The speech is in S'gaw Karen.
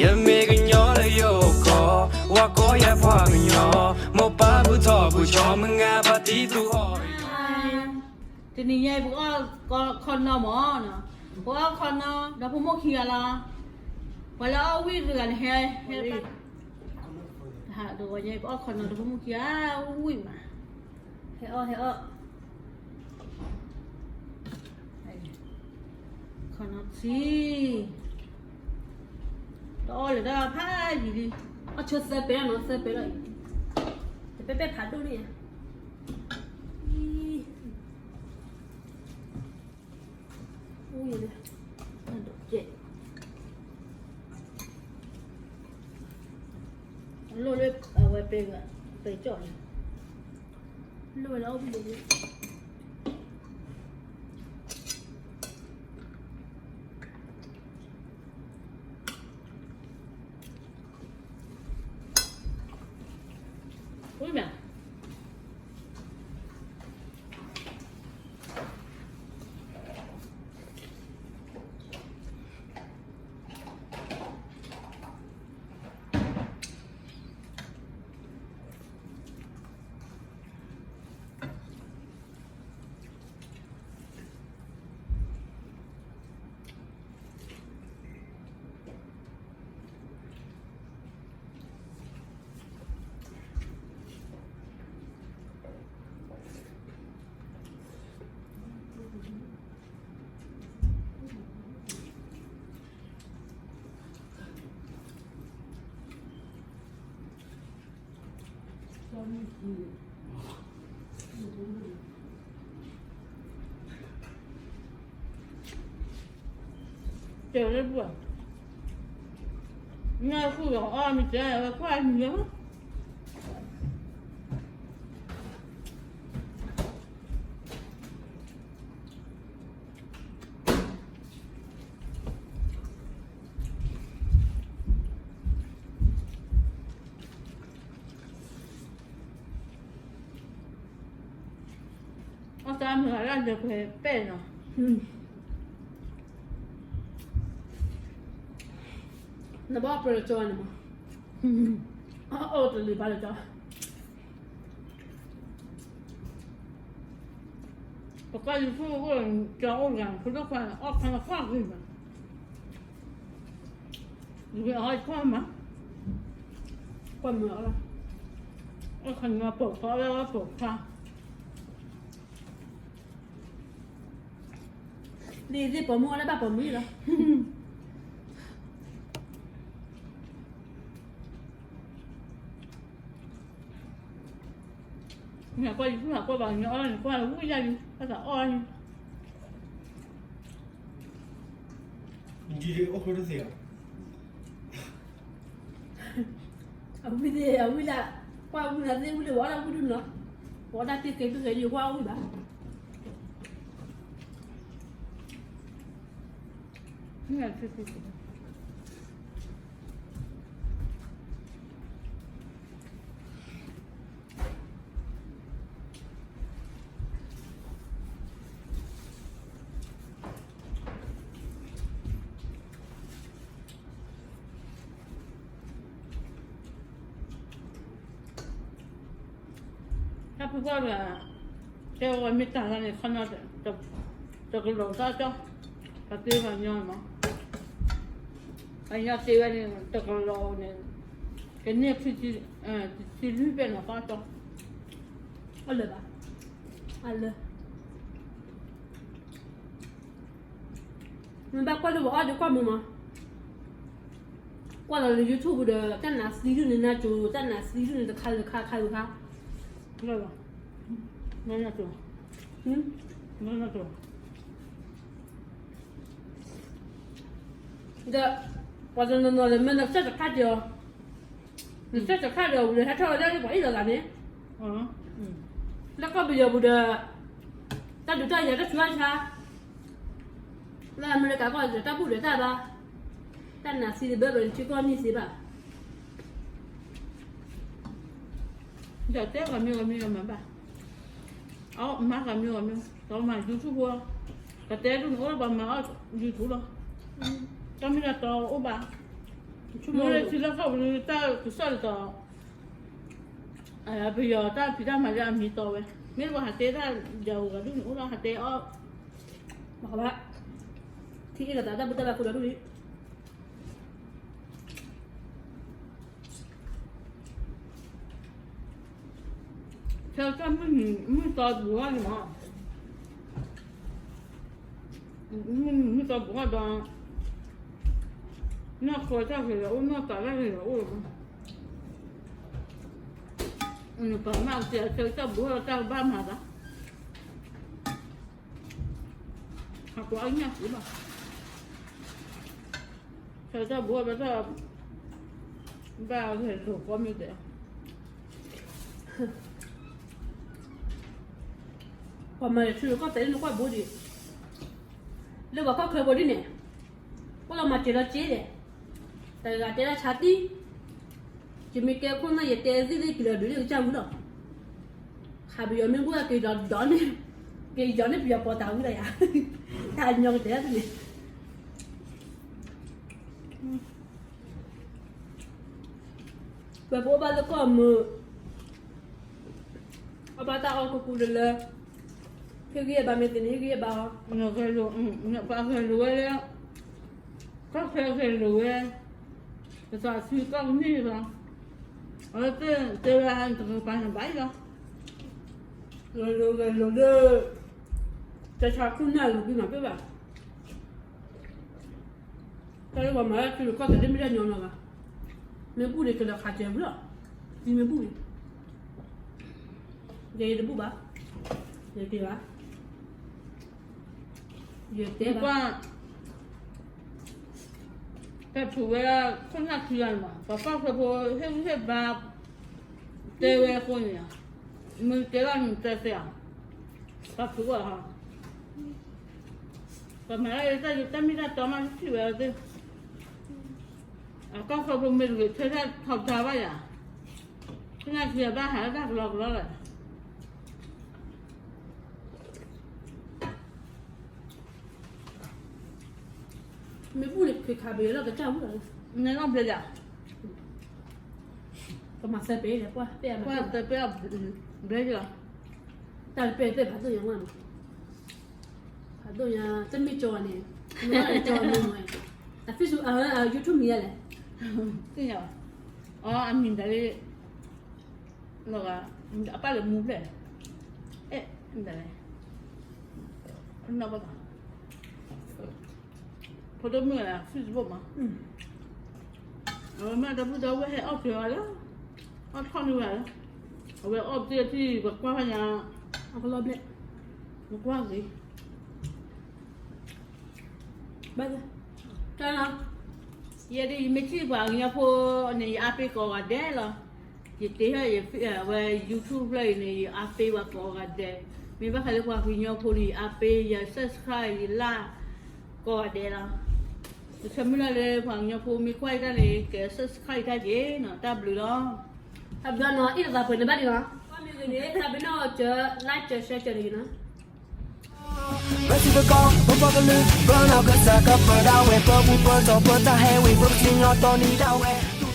ယမ့ၢ်ကညီလၢယအိၣ်ကီၢ်, ဝၤကိးယၤပှၤကညီ, မိၢ်ပၢ်ဘူၣ်ထီၣ်ဘူၣ်ကၠီ, မုၢ်ဂၤဖါတံၢ်သူၣ်ဟီၣ်ကယီၤ. တနံၤညါအံၤ ပကအီၣ်ခီနီမး, ပကအီၣ်ခီနီ ဒီဖိမိၢ်ခံဂၤလီၤ. ပှၤလၢအီၣ်ဝံၣ်တဂၤန့ၣ် ဟဲ, ဟဲ, တဂီၤညါအံၤ ပအီၣ်ခီနီ ဒီဖိမိၢ်ခံဂၤ ဝံၣ်မး, ဟဲအီၣ် ဟဲအီၣ် ခီနီထံ, တအီၣ်လၢၤတၢ်ဖးယံာ်လံ, အီၣ်ဆိသၢပဲာ်လီၤနီၤ, သၢပဲာ်လီၤအံၤ, တပဲာ်ပဲာ်ဖးဒိၣ်န့ၣ်ဧါ, အီၣ်လၢအဝဲပဲ, ပဲကၠီၣ်န့ၣ်, လိၣ်ဝဲလၢအီၣ်ဘၣ်ဒိၣ်န့ၣ် ဝံၤမး. တဲလၢပှၤ, နၢ်ဃုာ်ဒီးအီၣ်မ့ၢ်တဲဝဲကွၢ်မံၤလၢ အီၣ်တၢ်မုာ်ဂၤလၢအလဲၤပှဲၤပဲၣ်နီၤ, နဘၣ်အီၣ်ပှဲၤလၢကၠီန့ၣ်မး, အီၣ်တလံၤဘၣ်လၢကၠီ ပကွၢ် YouTube အိၣ် ကၠီအိၣ်တဂၤ ဖိဒိၣ်ခွါန့ၣ် အီၣ်ခီနီကွၢ်ဂ့ၤမး, ယအီၣ်ကွၢ်မး, ကွၢ်မးအီၣ်လီၤ, အီၣ်ခီနီပိာ်ခွါဝဲအီၣ်ပိာ်ခွါ, လံသ့ၣ်ပိာ်မုၣ်အီၣ်လၢဘၣ်ပိာ်မုၣ်လီၤ. မ့ၢ်ကွၢ်ယသူၣ်ဟးကွၢ်ဘၣ်ညီအီၣ်န့ၣ် ကွၢ်လၢဝံၣ်ယါလံ ဘၣ်သးအီၣ်လံ, ယအိၣ်ခိၣ်တသ့ၣ်ဧါ, အဝံၣ်သ့ၣ် အဝံၣ်လၢ ကွၢ်ဝံၣ်လၢသ့ၣ်ဝံၣ်လၢ ဝဲဒၣ်ဝံၣ်ဒုးနီၤ, ဝဲဒၣ်တ့ၢ်က့ၤဒုးက့ၤ ယကွၢ်ဝံၣ်ဘၣ်. တၢ်ဖုပှၢ်တဂၤ တဲဝဲမ့ၢ်တၢ်လၢန့ၣ် ခီနီ တကလီၤတၢ်ကၠီ, ပှၤတ့ပှၤညီမး, ပှၤညီတ့ဝဲန့ၣ် တကလီၤန့ၣ် ကန့ၢ် တဆံလွံၢ်ပဲၣ်နီၤ တၢ်ကၠီ, အလၢာ်ဘၣ်, အလၢာ် မ့ၢ်ဘၣ်ကွၢ်လၢပှၤအီၣ်ဒုးကွၢ်မုာ်မး, ကွၢ်လီၤလၢ YouTube ဒီး တၢ်နးသံဒုးန့ၣ် နၢ်ကၠိ တၢ်နးသံဒုးန့ၣ် တခါလၢတခါ တခါလၢတခါ, လၢလီၤ, နၢ်ကၠိ, နၢ်ကၠိ, ဒီး ပှၤတနီၤနီၤလၢမ့ၢ်နစၢၢ်တခါက့ၤအီၤ, နစၢၢ်တခါဒီး ဝံၤလၢဟဲထီၣ်ဝဲဒၣ်လၢပှၤအ့ၣ်လိာ်သးန့ၣ်, လၢကီၢ်ပယီၤပူၤဒီး တၢ်ဒုးတၢ်ယၤတၢ်ဆူးတၢ်ဆါ လၢအမဲရကၤကီၢ်ဒီး တၢ်ဘူၣ်ဒီးတၢ်ဘါ, တၢ်နးသံတဘၢဘၢ နထံကီၢ်နံၣ်သ့ဘၣ်, ဒီးတဲဂၤမံၤဂၤမံၤဂၤမၤဘၣ်, အမၤဂၤမံၤဂၤမံၤ တမၤ YouTube ဖိ, ကတဲဒုးနအိၣ်လၢပှၤမၤအီၣ် YouTube လီၤ, တၢ်မ့ၢ်တၢ်တီအိၣ်ဘၣ်, ဆိ မ့ၢ်လၢထံလီၢ်ခီၣ်ပူၤ တၢ်ကစီၣ်ဒ်သိး ပယီၤတၢ်ဖံးတၢ်မၤလၢအမံၤတီဝဲ, မ့ၢ်ပှၤဟးတဲတၢ်ယၤအိၣ်ဂၤဒူၣ်န့ၣ် အိၣ်လီၤဟးတဲအီၣ်, ဘၣ်, ထံၣ်အ့ၣ်လိာ်သးတၢ်ဘူၣ်တၢ်ဘါခိၣ်ဒီဒူၣ်န့ၣ် ဆၢကတီၢ်မုၢ်နံၤမုၢ်သီတဘိလံမး, မုၢ်နံၤမုၢ်သီတဘိဒီး, နီၢ်ဃီတၢ်ဂ့ၤဒီးအိၣ် နီၢ်သးတၢ်ဂ့ၤဒီးအိၣ်လီၤ, နပာ်မၢ်ကဲဆၢကတီၢ်တဘိဒီးတၢ်ကဘၣ်မၤသး, ဟးကွၢ်အညၣ်ဃုလီၤ, ဆၢကတီၢ်တဘိဒီးတၢ် ဘၣ်ဂဲၤလိာ်ကိးမံၤဒဲး ပှၤမၤလဲၤဆူကီၢ်သဲးလၢနကွၢ်ဘိဒံး, လၢပှၤကီၢ်ချၢဖိဒ်န့ၣ်, ကွၢ်လီၤမၤစၢၤလီၤစ့ဒီး, တဂၤတဲဒၣ်ဆါတံၢ်, ယမ့ၢ်ကဲခိၣ်နၢ်ယတဲသ့ၣ်သ့ၣ်က့ၤလီၤဒုးလၢကစၢ်ဝံၤလီၤ, ဟးပယီၤမ့ၢ်ဘူၣ်က့ၤဒီးဒီးန့ၣ်, က့ၤယီၤန့ၣ်ပယီၤပီၤတၢ်ဝံၤလီၤယၤ, တၢ်ညီကတဲဒၣ်န့ၣ် ပှၤပအိၣ်ဘၣ်လၢကီၢ်မုာ်, အဘၣ်တၢ်အီၣ်ကူကူလၢလၢ, ဟ့ၣ်ဂံၢ်ဟ့ၣ်ဘါမ့ၢ်သ့န့ၣ် ဟ့ၣ်ဂံၢ်ဟ့ၣ်ဘါအီၤ, ပှၤဂဲၤလိာ်ဝဲလၢ, ကီၢ်ချၢဂဲၤလိာ်ဝဲ, ပသးစုကီၢ်ကန့ၢ်လီၤ, အဝဲသ့ၣ်တဲဝဲတကပၤန့ၣ်ဘၣ်အံၤလီၤ, ဂဲၤလိာ်ဂဲၤလိာ်လၢ, တၢ်ဆါခိၣ်နၢ်လူၤက့ၤမၤပ့ၢ်ဘၣ် တၢ်လၢပှၤမၤတၢ်ထံရူၢ်ကီၢ်သဲးဒ်မ့ၢ်တၢ်ညီနီၤဘၣ်, မ့ၢ်ဘူၣ်န့ၣ် ကလီၤခးစဲးဝံၤလီၤ, သံမ့ၢ်ဘူၣ်န့ၣ်, ယဲယတဘူၣ်ဘၣ်, ယတ့ဘၣ်, ယတဲဘၣ်, တၢ်ထူဝဲဒၣ်ခိၣ်နၢ်ခံဂၤန့ၣ်မး ပှၤကီၢ်ချၢဖိဟ့ၣ်ဂံၢ်ဟ့ၣ်ဘါ, တဲဝဲအဃိန့ၣ်, မ့ၢ်တဲဘၣ်နတဲသ့ဧါ, တၢ်ထူဝဲ, ပမၤလၢတၢ်မ့ၢ်တၢ်တီမးထံၣ်ဝဲသ့ၣ်, အကီၢ်ချၢဖိမ့ၢ်တဂ့ၤ ထဲတၢ်ထီဒါဘၣ်ယၤ, ခိၣ်နၢ်ခံဂၤဘၣ်ဟးလၢတၢ်ကလီကလီလီၤ မ့ၢ်ဘူၣ်န့ၣ် ဖံးခးပယီၤလီၤကစၢ်ဝံၤလီၤ, နဲလီၤဘျဲယၤ, ကမၤသၢပဲဒီး ပှၢ်သၢပဲအဘျဲလီၤ, တၢ်တပဲပဲဖးဒိၣ်ညါဝဲနီၤ, ဖးဒိၣ်ညါ တမ့ၢ်ကၠီန့ၣ်, မ့ၢ်ကၠီမ့ၢ်မ့ၢ်, အ Facebook အ YouTube မံၤလဲၣ်, သ့ၣ်ညါဘၣ်, အမံၤဒၣ်လၢ လီၤဂာ်, အပၢ်လၢမူဖျဲၣ်, အဲၣ်, မ့ၢ်ဒၣ်လဲၣ်, နီၢ်ဘၣ်ဘၣ်, ဖိဒိၣ်မုၣ်ဂၤ Facebook မး, အဝဲမ့ၢ်ဒီပုၢ်ဒီဝဲၢ်ဟဲအီၣ်ကၢၤဝဲလၢ, အီၣ်ထီၣ်န့ၢ်ဝဲလၢ, အဝဲအီၣ်ပသ့ၣ်ထံၣ် ပကွၢ်ဖဲညါ, အကလီဘျဲၣ်, ပကွၢ်ဂ့ၤ ဘၣ်, တၢ်လီၤ, ယဲဒၣ်ယမ့ၢ်ထံၣ်ပှၤကညီဖိန့ၣ် ယအါပ့ကိးဂၤဒဲးလီၤ, ယတ့ဟဲ ဝဲ YouTube ဖျၢၣ်အံၤန့ၣ် ယအါပ့ပှၤကိးဂၤဒဲး, မ့ၢ်ဘၣ်ဃးလၢပှၤကညီဖိန့ၣ် ယအါပ့ ယ subscribe ယ like ကိးဂၤဒဲးလီၤ, ယဆၢမုၢ်လၢ်လၢပှၤကညီဖိမ့ၢ်ကွၢ်ယတၢ်န့ၣ် က subscrive တၢ်က့ၤနီၤ, တၢ်ဘျုးလီၤ, တၢ်ဘျုးနီၤ အ့ၣ်လိာ်သးပှဲၤန့ၣ်ဘၣ်ဒံးလီၤ, ကွၢ်မ့ၢ်ဂ့ၤန့ၣ် တၢ်ဘျုးနီၤ က like က share ကၢၤတဂ့ၤနီၤ ပစံးပကီၢ် ပပှၤကလုာ် ပနီၢ်ကစၢ်ကပၢဒၣ်ဝဲ ပဘူၣ်ပတီၢ်ပတၢ်ဟဲဝံၤ ပကစံၣ်ညီၣ်တီနံၤဒၣ်ဝဲ